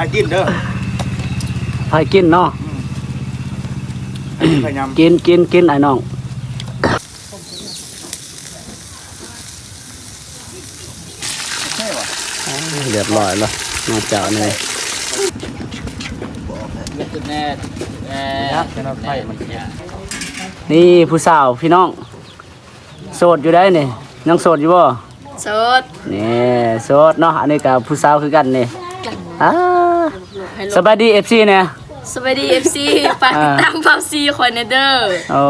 ໃຫ້ກິນເດີ ໃຫ້ກິນເນາະ ອືມ ໃຫ້ກິນ ໃຫ້ຍຳ ກິນ ກິນ ກິນ ອ້າຍນ້ອງ. ໂອເຄຫວາ ອ່າ ຮຽບຮ້ອຍແລ້ວ ນອກຈາກນີ້ ນີ້ຜູ້ສາວພີ່ນ້ອງ ໂສດຢູ່ໃດນີ້ ຍັງໂສດຢູ່ບໍ່? ໂສດ ນີ້ໂສດເນາະ ອັນນີ້ກໍຜູ້ສາວຄືກັນນີ້ ອ່າ ສະບາຍດີ ເອັຟຊີ ແດ່ ສະບາຍດີ ເອັຟຊີ ຝາກຕິດຕາມ ອ່າ ເບົາຊີຂ້ອຍແດ່ເດີ ໂອ້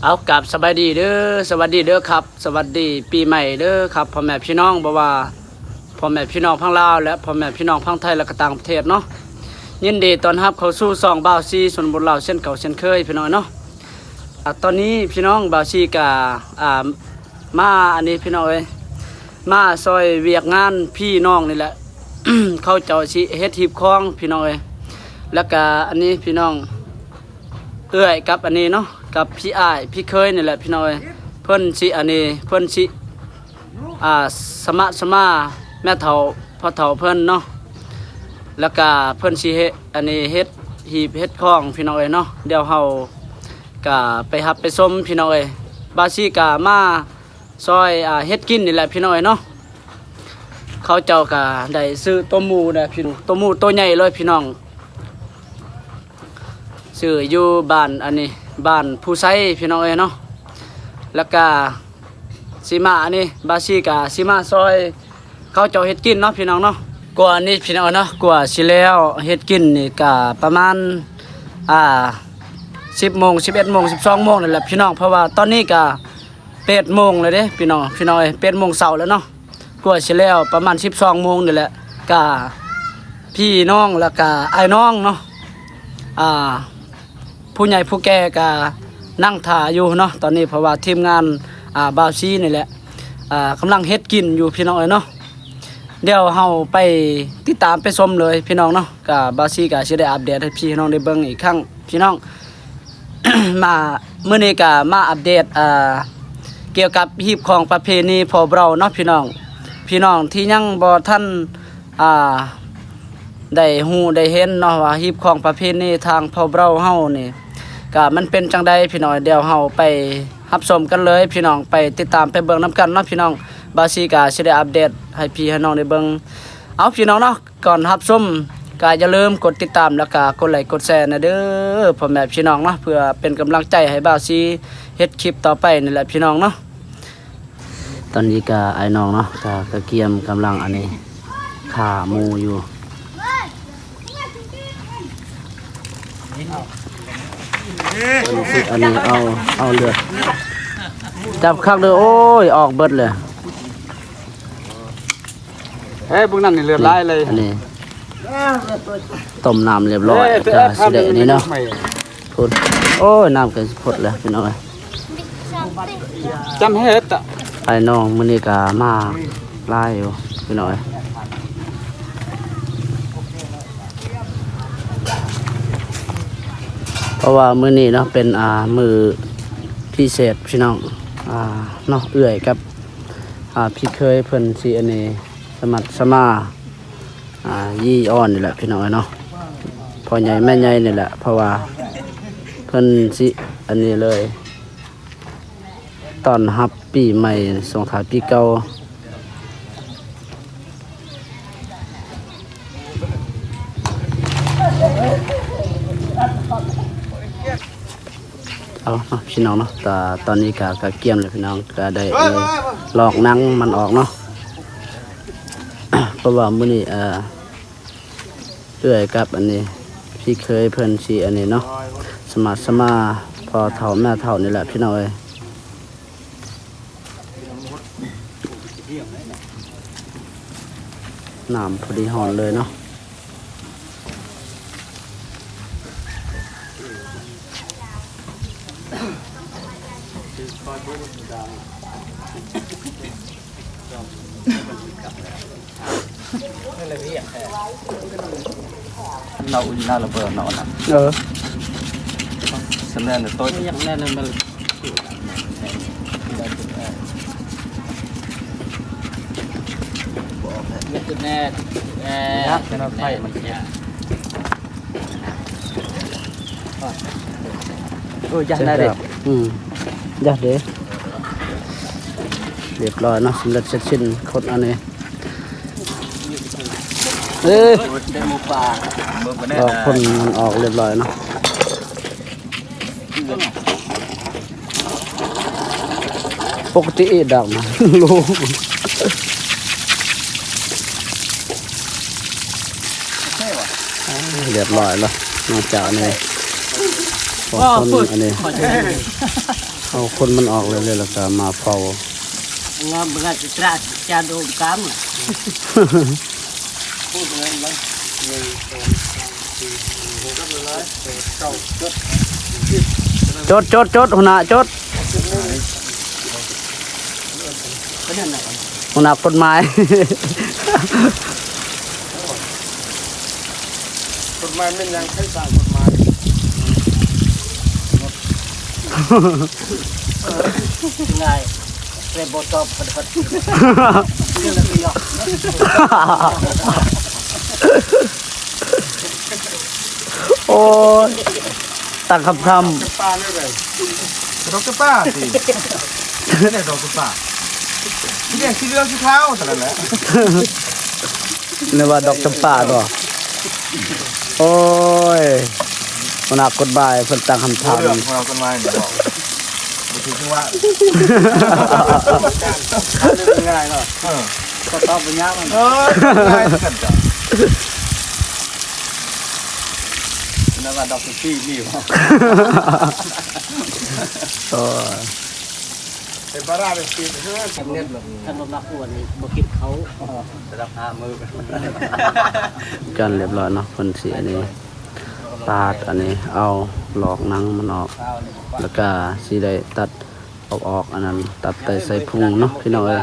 ເອົາ ກາບສະບາຍດີເດີ ສະຫວັດດີເດີຄັບ ສະຫວັດດີປີໃໝ່ເດີຄັບ ພໍ່ແມ່ພີ່ນ້ອງ ບໍ່ວ່າພໍ່ແມ່ພີ່ນ້ອງຝັ່ງລາວ ແລະ ພໍ່ແມ່ພີ່ນ້ອງຝັ່ງໄທ ແລະ ກໍຕ່າງປະເທດເນາະ ຍິນດີຕ້ອນຮັບເຂົ້າສູ່ຊ່ອງບ່າວຊີຊົນນະບົດລາວ ເຊັ່ນເກົ່າເຊັ່ນເຄີຍ ພີ່ນ້ອງເນາະ. ອ່າ ຕອນນີ້ພີ່ນ້ອງ ບ່າວຊີກະ ອ່າ ມາອັນນີ້ພີ່ນ້ອງເອີຍ ມາຊ່ອຍວຽກງານພີ່ນ້ອງນີ້ແຫຼະ ເຂົາເຈົ້າຊິເຮັດຮີບຄອງພີ່ນ້ອງເອີຍ ແລ້ວກະອັນນີ້ພີ່ນ້ອງ ເອື້ອຍກັບອັນນີ້ເນາະ ກັບພີ່ອ້າຍພີ່ເຄີຍນີ້ແຫຼະພີ່ນ້ອງເອີຍ ເພິ່ນຊິອັນນີ້ ເພິ່ນຊິ ອ່າ ສະມະສະມາແມ່ເຖົ້າພໍ່ເຖົ້າເພິ່ນເນາະ ແລ້ວກະເພິ່ນຊິເຮັດອັນນີ້ ເຮັດຮີບເຮັດຄອງພີ່ນ້ອງເອີຍເນາະ ດຽວເຮົາກະໄປຮັບໄປຊົມພີ່ນ້ອງເອີຍ ບ່າວຊີກະມາ ຊ່ອຍ ອ່າ ເຮັດກິນນີ້ແຫຼະພີ່ນ້ອງເອີຍເນາະ ເຂົາເຈົ້າກະໄດ້ຊື້ໂຕໝູແດ່ພີ່ນ້ອງ ໂຕໝູໂຕໃຫຍ່ເລີຍພີ່ນ້ອງ ຊື້ຢູ່ບ້ານອັນນີ້ ບ້ານພູໄຊພີ່ນ້ອງເອີຍເນາະ ແລ້ວກະຊິມາອັນນີ້ ບ່າວຊີກະຊິມາຊ່ອຍເຂົາເຈົ້າເຮັດກິນເນາະພີ່ນ້ອງເນາະ ກວ່ານີ້ພີ່ນ້ອງເນາະ ກວ່າຊິແລ້ວເຮັດກິນນີ້ກະປະມານ ອ່າ ສິບໂມງ ສິບເອັດໂມງ ສິບສອງໂມງນີ້ແຫຼະພີ່ນ້ອງ ເພາະວ່າຕອນນີ້ກະ ແປດໂມງແລ້ວເດ້ພີ່ນ້ອງ ພີ່ນ້ອງເອີຍ ແປດໂມງເຊົ້າແລ້ວເນາະ ກວ່າຊິແລ້ວປະມານສິບສອງໂມງນີ້ແຫຼະ ກະພີ່ນ້ອງ ແລ້ວກະອ້າຍນ້ອງເນາະ ອ່າ ຜູ້ໃຫຍ່ຜູ້ແກ່ກະນັ່ງຖ້າຢູ່ເນາະຕອນນີ້ ເພາະວ່າທີມງານ ອ່າ ບ່າວຊີນີ້ແຫຼະ ອ່າ ກຳລັງເຮັດກິນຢູ່ພີ່ນ້ອງເອີຍເນາະ ດຽວເຮົາໄປຕິດຕາມໄປຊົມເລີຍພີ່ນ້ອງເນາະ ກະບ່າວຊີກະຊິໄດ້ອັບເດດໃຫ້ພີ່ໃຫ້ນ້ອງໄດ້ເບິ່ງອີກຄັ້ງ ພີ່ນ້ອງ ມາ ມື້ນີ້ກະມາອັບເດດ ອ່າ ກ່ຽວກັບຮີບຄອງປະເພນີພໍ່ເບົາເນາະພີ່ນ້ອງ ພີ່ນ້ອງທີ່ຍັງບໍ່ທັນ ອ່າ ໄດ້ຮູ້ໄດ້ເຫັນເນາະວ່າຮີບຄອງປະເພນີທາງພໍ່ເບົາເຮົານີ້ ກະມັນເປັນຈັ່ງໃດພີ່ນ້ອງ ດຽວເຮົາໄປຮັບຊົມກັນເລີຍພີ່ນ້ອງ ໄປຕິດຕາມໄປເບິ່ງນຳກັນເນາະພີ່ນ້ອງ ບ່າວຊີກະຊິໄດ້ອັບເດດໃຫ້ພີ່ໃຫ້ນ້ອງໄດ້ເບິ່ງ ເອົາ ພີ່ນ້ອງເນາະ ກ່ອນຮັບຊົມກະຢ່າລືມກົດຕິດຕາມ ແລ້ວກະກົດໄລກົດແຊແດ່ເດີພໍ່ແມ່ພີ່ນ້ອງເນາະ ເພື່ອເປັນກຳລັງໃຈໃຫ້ບ່າວຊີເຮັດຄລິບຕໍ່ໄປນີ້ແຫຼະພີ່ນ້ອງເນາະ ຕອນນີ້ກະອ້າຍນ້ອງເນາະ ກະ ກະກຽມກຳລັງອັນນີ້ຂ້າໝູຢູ່ ອັນນີ້ເອົາ ເອົາເລືອດ ຈັບຄັກເດີ ໂອ້ຍ ອອກເບິດເລີຍ. ເອີ ເບິ່ງນັ້ນນີ້ເລືອດຫຼາຍເລີຍ ອັນນີ້ຕົ້ມນ້ຳລຽບຮ້ອຍ ເອີ ກະຊິໄດ້ອັນນີ້ເນາະ ພຸ້ນ ໂອ້ຍ ນ້ຳກະຊິພົດແລ້ວພີ່ນ້ອງເອີຍ ຈຳເຮັດ ອ້າຍນ້ອງມື້ນີ້ກະມາຫຼາຍຢູ່ພີ່ນ້ອງເອີຍ ເພາະວ່າມື້ນີ້ເນາະ ເປັນ ອ່າ ມື້ພິເສດພີ່ນ້ອງ ອ່າ ເນາະ ເອື້ອຍກັບ ອ່າ ພີ່ເຂີຍເພິ່ນຊິອັນນີ້ ສະໝັດສະໝາ ອ່າ ຢີອ່ອນນີ້ແຫຼະພີ່ນ້ອງເອີຍເນາະ ພໍ່ໃຫຍ່ແມ່ໃຫຍ່ນີ້ແຫຼະ ເພາະວ່າເພິ່ນຊິອັນນີ້ເລີຍ ຕ້ອນຮັບປີໃໝ່ ສົ່ງທ້າຍປີເກົ່າ. ເອົາເນາະ ພີ່ນ້ອງເນາະ ຕາ ຕອນນີ້ກະ ກະກຽມແລ້ວພີ່ນ້ອງ ກະໄດ້ອັນນີ້ ລອກໜັງມັນອອກເນາະ ເພາະວ່າມື້ນີ້ ເອີ ເອື້ອຍກັບອັນນີ້ ພີ່ເຂີຍເພິ່ນຊິອັນນີ້ເນາະ ສະໝັດສະໝາພໍ່ເຖົ້າແມ່ເຖົ້ານີ້ແຫຼະພີ່ນ້ອງເອີຍ. ນ້ຳພໍດີຮ້ອນເລີຍເນາະ. ເນາະ ອຸນນາລະເບີເນາະ ເອີ. ສະແນນໂຕ ຢາກແນນມັນ ຢາກແນນ ຢາກແນນໄຟມັນ ໂອ້ຍ ຢາກໄດ້ເດ້ ອືມ ຢາກເດ້ ລຽບຮ້ອຍເນາະ ສຳເລັດເສັດສິ້ນ ຄົນອັນນີ້ ເອີ ໄດ້ໝູປ່າ ເອົາຄົນມັນອອກລຽບຮ້ອຍເນາະ ປົກກະຕິດອກນະ ລຽບຮ້ອຍແລ້ວ ນອກຈາກອັນນີ້ ເອົາຄົນອັນນີ້ ເອົາຄົນມັນອອກເລີຍ ແລ້ວກໍມາເຝົ້າ ງາມ ງາມ ຈະຕຣາ ຈະໂດມກາມ ຈົດ ຈົດ ຈົດ ຫົວໜ້າຈົດ ຫົວໜ້າກົດໝາຍ ກົດໝາຍແມ່ນຫຍັງ? ໃຜສ້າງກົດໝາຍ? ງ່າຍ ເລຍບໍ່ຕອບ ໂອ້ຍ ຕັ້ງຄຳຖາມ ດອກຈຳປາແນວໃດ? ດອກຈຳປາຕິ ແນວດອກຈຳປາ ຊິແດງ ຊິເຫຼືອງ ຊິຂາວ ເທົ່ານັ້ນແຫຼະ. ນຶກວ່າດອກຈຳປາເນາະ ໂອ້ຍ ຫົວໜ້າກົດໝາຍເພິ່ນຕັ້ງຄຳຖາມ ຫົວໜ້າກົດໝາຍນີ້ເວົ້າບໍ່ຖືກຈັງຫວະ ງ່າຍເນາະ ເອີ ກໍຕອບບໍ່ຍາກມັນ ເອີ ງ່າຍຄືກັນຈ້ະ ນັ້ນວ່າດອກເຊັກຊີມີບໍ່? ໂອ້ຍ ເປັນປາຣາເປັນປີເດີ ຄັນບໍ່ມັກອ້ວນນີ້ບໍ່ກິນເຂົ້າ ລະດັບຫ້າມື້ ກັນລຽບຮ້ອຍເນາະ ເພິ່ນຊິອັນນີ້ ປາດອັນນີ້ ເອົາຫຼອກໜັງມັນອອກ ແລ້ວກະຊິໄດ້ຕັດອອກໆ ອັນນັ້ນ ຕັດໄຕໃສ່ພຸງເນາະ ພີ່ນ້ອງເອີຍ.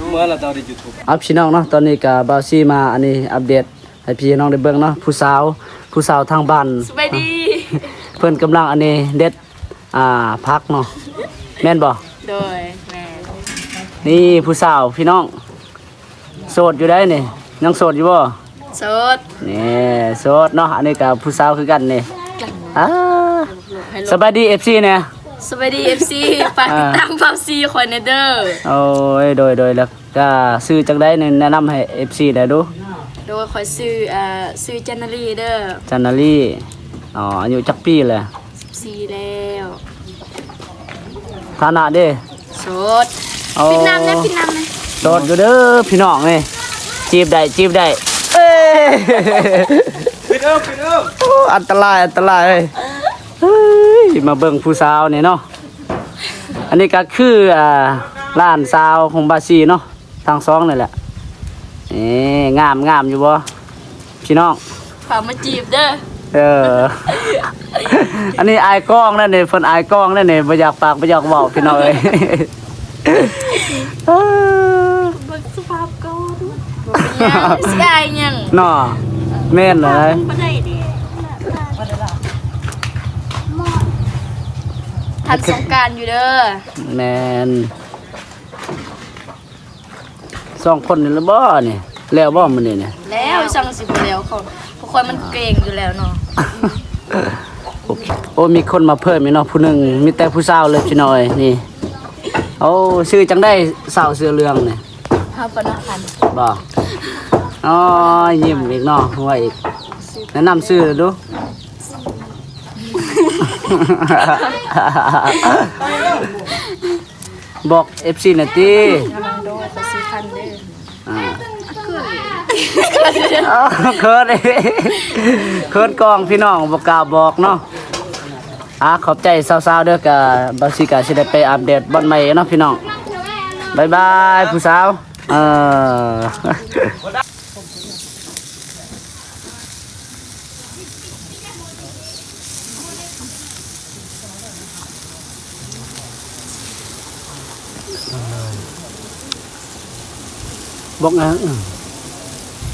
ເມື່ອລະເຈົ້າໄດ້ຢູທູບ ເອົາ ພີ່ນ້ອງເນາະ ຕອນນີ້ກະບ່າວຊີມາອັນນີ້ອັບເດດ ໃຫ້ພີ່ນ້ອງໄດ້ເບິ່ງເນາະ ຜູ້ສາວ ຜູ້ສາວທາງບ້ານ ສະບາຍດີ ເພິ່ນກຳລັງອັນນີ້ເດັດ ອ່າ ຜັກເນາະ ແມ່ນບໍ່? ໂດຍ ແມ່ນ ນີ້ຜູ້ສາວພີ່ນ້ອງ ໂສດຢູ່ໃດ໋ນີ້ ຍັງໂສດຢູ່ບໍ່? ໂສດ ນີ້ໂສດເນາະ ອັນນີ້ກໍຜູ້ສາວຄືກັນນີ້ ອ່າ ສະບາຍດີ ເອັຟຊີ ແດ່ ສະບາຍດີ ເອັຟຊີ ຝາກຕິດຕາມບ່າວຊີຂ້ອຍແດ່ເດີ ໂອ້ຍ ໂດຍ ໂດຍ ແລ້ວ ກະຊື່ຈັ່ງໃດ ແນະນຳໃຫ້ ເອັຟຊີ ແດ່ດູ. ໂດຍ ຂ້ອຍຊື່ ເອີ ຊື່ຈັນນາລີເດີ. ຈັນນາລີ ອໍ ອາຍຸຈັກປີແລ້ວ? ສິບສີ່ແລ້ວ. ຖານະເດ? ໂສດ. ໂອ້ ປິດນ້ຳແດ່ ປິດນ້ຳແດ່. ໂສດຢູ່ເດີພີ່ນ້ອງເອີຍ ຈີບໄດ້ ຈີບໄດ້. ເອີຍ ປິດເອີ ປິດເອີ. ໂອ້ ອັນຕະລາຍ ອັນຕະລາຍເອີຍ. ເອີຍ ມາເບິ່ງຜູ້ສາວນີ້ເນາະ. ອັນນີ້ກໍຄື ອ່າ ຫຼານສາວຂອງບ່າວຊີເນາະ ທັງສອງນີ້ແຫຼະ. ນີ້ ງາມ ງາມຢູ່ບໍ່ພີ່ນ້ອງ? ຝາກມາຈີບເດີ. ເອີ ອັນນີ້ອາຍກ້ອງແລ້ວນີ້ ເພິ່ນອາຍກ້ອງແລ້ວນີ້ ບໍ່ຢາກປາກບໍ່ຢາກເວົ້າພີ່ນ້ອງເອີຍ. ເອີ ເບິ່ງສະພາບກ່ອນ ບໍ່ເປັນຫຍັງ ຊິອາຍຫຍັງເນາະ. ແມ່ນເລີຍ ບໍ່ໄດ້ເດ້ ທັນສົງການຢູ່ເດີ. ແມ່ນ ສອງຄົນນີ້ລະບໍ່ນີ້ ແລ້ວບໍ່ມື້ນີ້ນະ? ແລ້ວ ສັງຊິບໍ່ແລ້ວ ຂອງພວກຂ້ອຍມັນເກັ່ງຢູ່ແລ້ວເນາະ. ໂອ້ ມີຄົນມາເພີ່ມອີກເນາະ ຜູ້ໜຶ່ງ ມີແຕ່ຜູ້ສາວເລີຍພີ່ນ້ອງເອີຍນີ້. ໂອ້ ຊື່ຈັ່ງໃດສາວເສື້ອເຫຼືອງນີ້? ເຮົາປະນະພັນ ບໍ່? ອໍ ຍິ້ມອີກເນາະ ຫົວອີກ. ແນະນຳຊື່ເລີຍດູ. ບອກເອັຟຊີແດ່ຕິ. ໂດຍ ຂ້ອຍຊື່ພັນເດີ. ອ່າ ເຂີນ ເຂີນກ້ອງພີ່ນ້ອງ ບໍ່ກ້າບອກເນາະ. ອ່າ ຂອບໃຈສາວໆເດີ. ກະບ່າວຊີກະຊິໄດ້ໄປອັບເດດບ່ອນໃໝ່ເນາະພີ່ນ້ອງ. ບາຍບາຍຜູ້ສາວ. ເອີ ບອກຫຍັງ?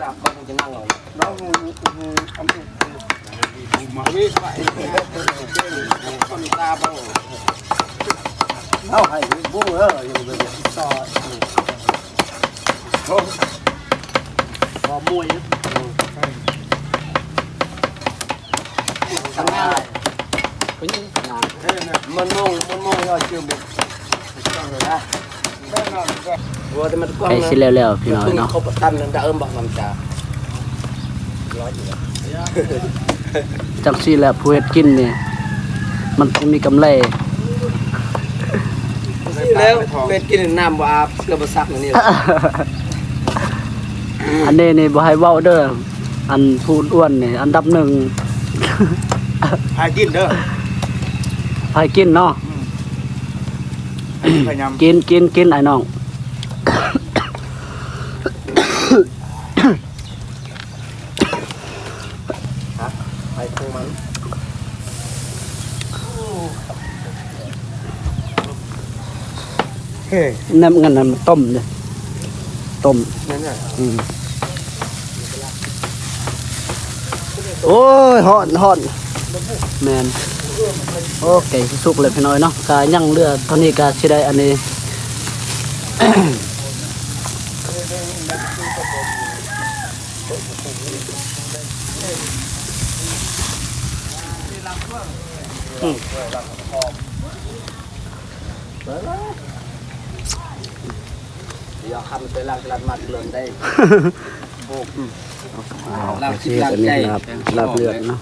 ຈັບເບິ່ງຈະນັ່ງເອົາເນາະ ເຮົາໃຫ້ບຸ້ງເອີ ຢູ່ເປັນຕໍ່ ພໍມວຍ ມັນມົງ ມັນມົງ ໃກ້ຊິແລ້ວໆ ພີ່ນ້ອງເນາະ ຈັ່ງຊີ້ແຫຼະ ຜູ້ເຮັດກິນນີ້ ມັນຕ້ອງມີກຳໄລ ແລ້ວເຮັດກິນນ້ຳບໍ່ອາບ ເສື້ອບໍ່ຊັກ ອັນນີ້ ອັນນີ້ນີ້ບໍ່ໃຫ້ເວົ້າເດີ ອັນຜູ້ອ້ວນນີ້ອັນດັບໜຶ່ງ ໃຫ້ກິນເດີ ໃຫ້ກິນເນາະ ອືມ ໃຫ້ກິນ ໃຫ້ຍຳ ກິນ ກິນ ກິນ ອ້າຍນ້ອງ ໃຫ້ຂອງມັນ ເອີ ນ້ຳ ນັ້ນ ນັ້ນຕົ້ມເດ້ ຕົ້ມ ນັ້ນນະ ອືມ ໂອ້ຍ ຮ້ອນ ຮ້ອນ ແມ່ນ ໂອເຄ ສຸກແລ້ວພີ່ນ້ອງເນາະ ກະຍັງເຫຼືອເທົ່ານີ້ ກະຊິໄດ້ອັນນີ້ ດຽວຄຳໃສ່ລ້າງຈະລັດມັດເລີນໄດ້ ໂອ້ ລ້າງຈິດລ້າງໃຈ ລາບ ລາບເລືອດເນາະ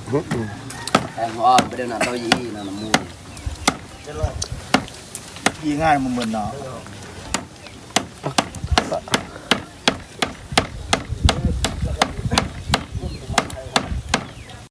ແອງອ່ອນໄປເດີນະ ເຕົ້າຢີ່ນະ ນ້ຳມູ ອີ່ງ່າຍມັນເໝິນເນາະ.